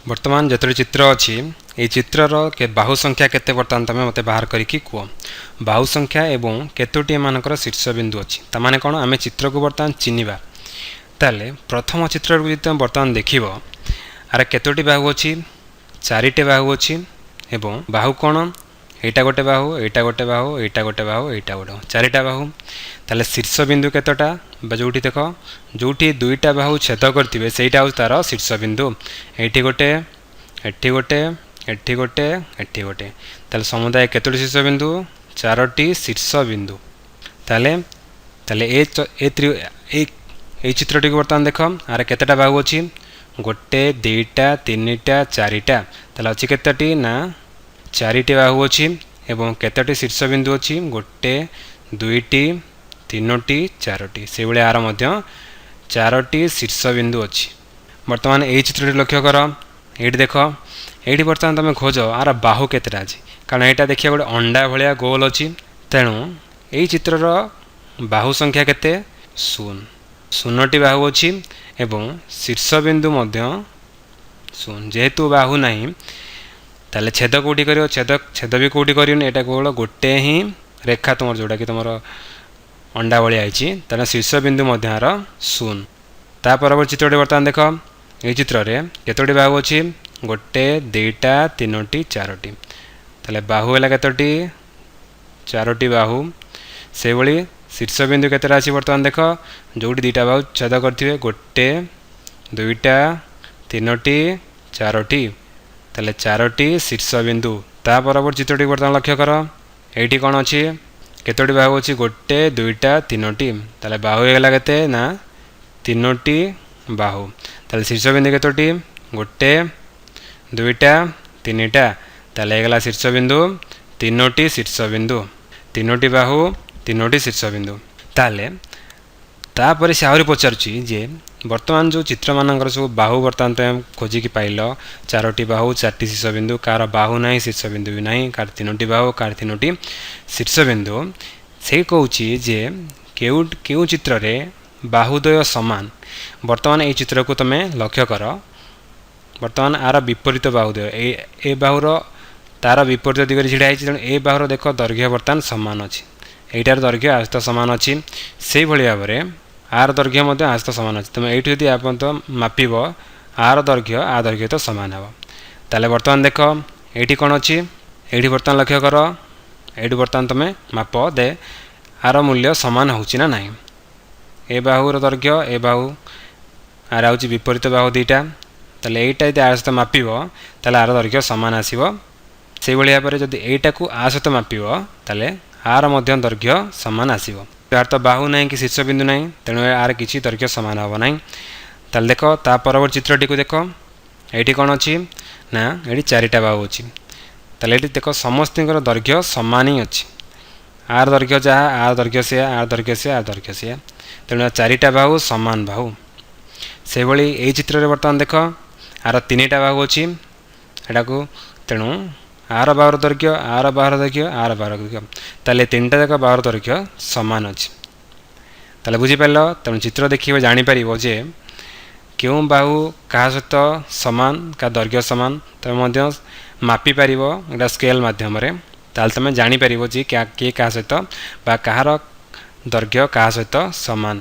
ବର୍ତ୍ତମାନ ଯେତୋଟି ଚିତ୍ର ଅଛି, ଏଇ ଚିତ୍ରର ବାହୁ ସଂଖ୍ୟା କେତେ, ବର୍ତ୍ତମାନ ତୁମେ ମୋତେ ବାହାର କରିକି କୁହ। ବାହୁ ସଂଖ୍ୟା ଏବଂ କେତୋଟି ଏମାନଙ୍କର ଶୀର୍ଷବିନ୍ଦୁ ଅଛି। ତାମାନେ କ'ଣ? ଆମେ ଚିତ୍ରକୁ ବର୍ତ୍ତମାନ ଚିହ୍ନିବା। ତାହେଲେ ପ୍ରଥମ ଚିତ୍ରକୁ ଯଦି ତୁମେ ବର୍ତ୍ତମାନ ଦେଖିବ, ଆର କେତୋଟି ବାହୁ ଅଛି? ଚାରିଟି ବାହୁ ଅଛି। ଏବଂ ବାହୁ କ'ଣ? ଏଇଟା ଗୋଟେ ବାହୁ, ଏଇଟା ଗୋଟେ ବାହୁ, ଏଇଟା ଗୋଟେ ବାହୁ, ଏଇଟା ଗୋଟେ ବାହୁ, ଚାରିଟା ବାହୁ। ତାହେଲେ ଶୀର୍ଷବିନ୍ଦୁ କେତେଟା? ବା ଯେଉଁଠି ଦେଖ, ଯେଉଁଠି ଦୁଇଟା ବାହୁ ଛେଦ କରିଥିବେ, ସେଇଟା ହେଉଛି ତା'ର ଶୀର୍ଷବିନ୍ଦୁ। ଏଇଠି ଗୋଟେ, ଏଠି ଗୋଟେ, ଏଠି ଗୋଟେ, ଏଠି ଗୋଟେ। ତାହେଲେ ସମୁଦାୟ କେତୋଟି ଶୀର୍ଷବିନ୍ଦୁ? ଚାରୋଟି ଶୀର୍ଷବିନ୍ଦୁ। ତାହେଲେ ଏ ଏ ଏଇ ଚିତ୍ରଟିକୁ ବର୍ତ୍ତମାନ ଦେଖ। ଆର କେତେଟା ବାହୁ ଅଛି? ଗୋଟେ, ଦୁଇଟା, ତିନିଟା, ଚାରିଟା। ତାହେଲେ ଅଛି କେତୋଟି ନା ଚାରିଟି ବାହୁ ଅଛି। ଏବଂ କେତୋଟି ଶୀର୍ଷବିନ୍ଦୁ ଅଛି? ଗୋଟେ, ଦୁଇଟି, ତିନୋଟି, ଚାରୋଟି। ସେଇଭଳି ଆର ମଧ୍ୟ ଚାରୋଟି ଶୀର୍ଷବିନ୍ଦୁ ଅଛି। ବର୍ତ୍ତମାନ ଏଇ ଚିତ୍ରଟି ଲକ୍ଷ୍ୟ କର। ଏଇଠି ଦେଖ, ଏଇଠି ବର୍ତ୍ତମାନ ତୁମେ ଖୋଜ ଆର ବାହୁ କେତେଟା ଅଛି, କାରଣ ଏଇଟା ଦେଖିବା ଗୋଟେ ଅଣ୍ଡା ଭଳିଆ ଗୋଲ ଅଛି। ତେଣୁ ଏଇ ଚିତ୍ରର ବାହୁ ସଂଖ୍ୟା କେତେ? ଶୂନ। ଶୂନଟି ବାହୁ ଅଛି ଏବଂ ଶୀର୍ଷବିନ୍ଦୁ ମଧ୍ୟ ଶୂନ। ଯେହେତୁ ବାହୁ ନାହିଁ, ତାହେଲେ ଛେଦ କେଉଁଠି କରିବ? ଛେଦ ବି କେଉଁଠି କରିବନି। ଏଇଟା କେବଳ ଗୋଟେ ହିଁ ରେଖା ତୁମର, ଯେଉଁଟାକି ତୁମର ଅଣ୍ଡା ଭଳିଆ ହେଇଛି। ତାହେଲେ ଶୀର୍ଷବିନ୍ଦୁ ମଧ୍ୟ ଆର ଶୂନ। ତା ପରବର୍ତ୍ତୀ ଚିତ୍ରଟି ବର୍ତ୍ତମାନ ଦେଖ। ଏଇ ଚିତ୍ରରେ କେତୋଟି ବାହୁ ଅଛି? ଗୋଟେ, ଦୁଇଟା, ତିନୋଟି, ଚାରୋଟି। ତାହେଲେ ବାହୁ ହେଲା କେତୋଟି? ଚାରୋଟି ବାହୁ। ସେଇଭଳି ଶୀର୍ଷବିନ୍ଦୁ କେତେଟା ଅଛି? ବର୍ତ୍ତମାନ ଦେଖ, ଯେଉଁଠି ଦୁଇଟା ବାହୁ ଛେଦ କରିଥିବେ, ଗୋଟେ, ଦୁଇଟା, ତିନୋଟି, ଚାରୋଟି। ତାହେଲେ ଚାରୋଟି ଶୀର୍ଷବିନ୍ଦୁ। ତା ପରବର୍ତ୍ତୀ ଚିତ୍ରଟି ବର୍ତ୍ତମାନ ଲକ୍ଷ୍ୟ କର। ଏଇଠି କ'ଣ ଅଛି? କେତୋଟି ବାହୁ ଅଛି? ଗୋଟେ, ଦୁଇଟା, ତିନୋଟି। ତାହେଲେ ବାହୁ ହେଇଗଲା କେତେ ନା ତିନୋଟି ବାହୁ। ତାହେଲେ ଶୀର୍ଷବିନ୍ଦୁ କେତୋଟି? ଗୋଟେ, ଦୁଇଟା, ତିନିଟା। ତାହେଲେ ହେଇଗଲା ଶୀର୍ଷବିନ୍ଦୁ ତିନୋଟି ଶୀର୍ଷବିନ୍ଦୁ। ତିନୋଟି ବାହୁ, ତିନୋଟି ଶୀର୍ଷବିନ୍ଦୁ। ତାହେଲେ ତାପରେ ସେ ଆହୁରି ପଚାରୁଛି ଯେ ବର୍ତ୍ତମାନ ଯେଉଁ ଚିତ୍ରମାନଙ୍କର ସବୁ ବାହୁ ବର୍ତ୍ତମାନ ତୁମେ ଖୋଜିକି ପାଇଲ, ଚାରୋଟି ବାହୁ, ଚାରିଟି ଶୀର୍ଷବିନ୍ଦୁ, କାହାର ବାହୁ ନାହିଁ, ଶୀର୍ଷବିନ୍ଦୁ ବି ନାହିଁ, କାହାର ତିନୋଟି ବାହୁ, କାହାର ତିନୋଟି ଶୀର୍ଷବିନ୍ଦୁ, ସେ କହୁଛି ଯେ କେଉଁ କେଉଁ ଚିତ୍ରରେ ବାହୁଦ୍ୱୟ ସମାନ? ବର୍ତ୍ତମାନ ଏଇ ଚିତ୍ରକୁ ତୁମେ ଲକ୍ଷ୍ୟ କର। ବର୍ତ୍ତମାନ ଆର ବିପରୀତ ବାହୁଦ୍ୱୟ ଏ ବାହୁର ତାର ବିପରୀତ ଦିଗରେ ଛିଡ଼ା ହେଇଛି। ତେଣୁ ଏ ବାହୁର ଦେଖ ଦୈର୍ଘ୍ୟ ବର୍ତ୍ତମାନ ସମାନ ଅଛି। ଏଇଟାର ଦୈର୍ଘ୍ୟ ଆ ସହିତ ସମାନ ଅଛି। ସେଇଭଳି ଭାବରେ ଆର ଦୈର୍ଘ୍ୟ ମଧ୍ୟ ଆ ସହିତ ସମାନ ଅଛି। ତୁମେ ଏଇଠୁ ଯଦି ଆପଣ ତ ମାପିବ, ଆର ଦୈର୍ଘ୍ୟ ଆ ଦୈର୍ଘ୍ୟ ତ ସମାନ ହେବ। ତାହେଲେ ବର୍ତ୍ତମାନ ଦେଖ, ଏଇଠି କ'ଣ ଅଛି? ଏଇଠି ବର୍ତ୍ତମାନ ଲକ୍ଷ୍ୟ କର। ଏଇଠି ବର୍ତ୍ତମାନ ତୁମେ ମାପ ଦେ, ଆର ମୂଲ୍ୟ ସମାନ ହେଉଛି ନା ନାହିଁ। ଏ ବାହୁର ଦୈର୍ଘ୍ୟ, ଏ ବାହୁ, ଆର ହେଉଛି ବିପରୀତ ବାହୁ ଦୁଇଟା। ତାହେଲେ ଏଇଟା ଯଦି ଆ ସହିତ ମାପିବ, ତାହେଲେ ଆର ଦୈର୍ଘ୍ୟ ସମାନ ଆସିବ। ସେଇଭଳି ଭାବରେ ଯଦି ଏଇଟାକୁ ଆ ସହିତ ମାପିବ, ତାହେଲେ ଆର ମଧ୍ୟ ଦୈର୍ଘ୍ୟ ସମାନ ଆସିବ। ଆର ତ ବାହୁ ନାହିଁ କି ଶୀର୍ଷବିନ୍ଦୁ ନାହିଁ, ତେଣୁ ଆର କିଛି ଦୈର୍ଘ୍ୟ ସମାନ ହେବ ନାହିଁ। ତାହେଲେ ଦେଖ, ତା ପରବର୍ତ୍ତୀ ଚିତ୍ରଟିକୁ ଦେଖ। ଏଇଠି କ'ଣ ଅଛି ନା ଏଇଠି ଚାରିଟା ବାହୁ ଅଛି। ତାହେଲେ ଏଇଠି ଦେଖ, ସମସ୍ତଙ୍କର ଦୈର୍ଘ୍ୟ ସମାନ ହିଁ ଅଛି। ଆର ଦୈର୍ଘ୍ୟ ଯାହା, ଆର ଦୈର୍ଘ୍ୟ ସେୟା, ଆର ଦୈର୍ଘ୍ୟ ସେୟା, ଆର ଦୈର୍ଘ୍ୟ ସେୟା। ତେଣୁ ଚାରିଟା ବାହୁ ସମାନ ବାହୁ। ସେଭଳି ଏଇ ଚିତ୍ରରେ ବର୍ତ୍ତମାନ ଦେଖ, ଆର ତିନିଟା ବାହୁ ଅଛି ଏଟାକୁ। ତେଣୁ ଆର ବାହୁର ଦୈର୍ଘ୍ୟ, ଆର ବାହୁର ଦୈର୍ଘ୍ୟ, ଆର ବାହୁର ଦୈର୍ଘ୍ୟ, ତାହେଲେ ତିନିଟା ଯାକ ବାହୁର ଦୈର୍ଘ୍ୟ ସମାନ ଅଛି। ତାହେଲେ ବୁଝିପାରିଲ? ତେଣୁ ଚିତ୍ର ଦେଖିବ, ଜାଣିପାରିବ ଯେ କେଉଁ ବାହୁ କାହା ସହିତ ସମାନ, କାହା ଦୈର୍ଘ୍ୟ ସମାନ। ତୁମେ ମଧ୍ୟ ମାପିପାରିବ ଏଇଟା ସ୍କେଲ୍ ମାଧ୍ୟମରେ। ତାହେଲେ ତୁମେ ଜାଣିପାରିବ ଯେ କିଏ କାହା ସହିତ ବା କାହାର ଦୈର୍ଘ୍ୟ କାହା ସହିତ ସମାନ।